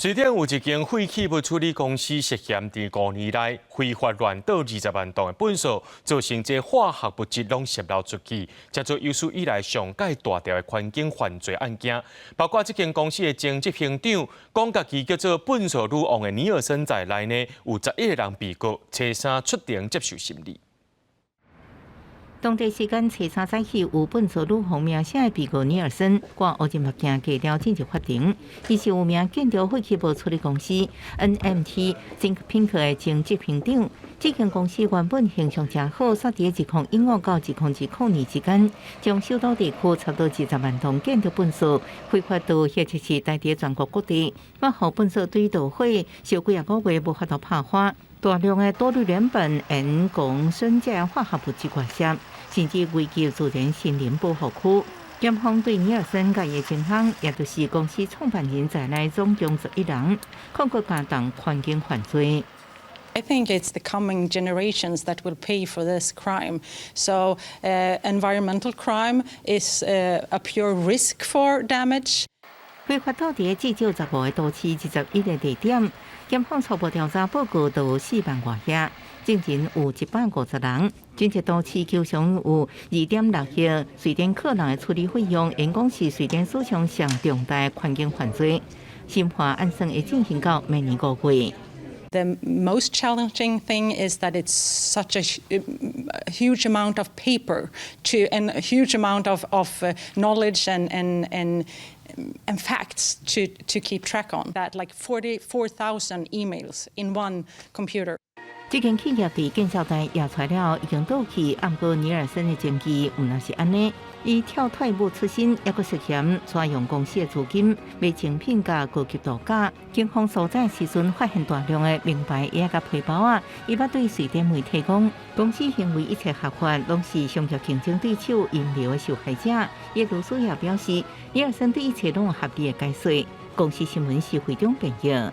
瑞典有一間廢棄物處理公司涉嫌佇5年內非法亂倒20萬噸的糞埽，造成這化學物質攏洩漏出去，這做有史以來上蓋大條的環境犯罪案件。包括這間公司的前執行長，講家己叫做糞埽女王的尼爾森在內呢，有11個人被告，初三出庭接受審理。當地時間初三早起，有糞埽女王名聲的被告尼爾森，掛烏針目鏡低調進入法庭。伊是有名建築廢棄物處理公司 NMT Think Pink 的前執行長。這間公司原本形象誠好，煞佇2015到2020年之間，將首都地區差不多20萬噸建築糞埽非法倒或者是帶佇全國各地，予糞埽堆著火，燒幾仔個月無法度拍花。大量的多氯聯苯、鹽、汞、酸這化學物質外洩，甚至危及自然森林保護區。檢方對尼爾森佮伊的前翁，也就是公司創辦人在內，總共11人，控告加重環境犯罪。 I think it's the coming generations that will pay for this crime. So, environmental crime is a pure risk for damage. 非法倒佇至少15個都市、21個地點，檢方初步調查報告都有4萬外頁，證人有150人。這個都市求償有2.6億瑞典克朗的處理費用，𪜶講是瑞典史上上重大環境犯罪。審判按算會進行到明年5月。 The most challenging thing is that it's such a huge amount of paper to and a huge amount of knowledge and facts to keep track on. That like 44,000 emails in one computer. 這間企業佇建設台驗出了已經倒去，毋過尼爾森的證據毋若是按呢。伊跳脫舞出身，猶閣涉嫌挪用公司的資金買精品佮高級度假。警方搜查時陣發現大量的名牌鞋佮皮包仔。伊捌對瑞典媒體講，公司行為一切合法，攏是商業競爭對手陰謀的受害者。伊律師也表示，尼爾森對一切攏有合理的解釋。公視新聞是會長編譯。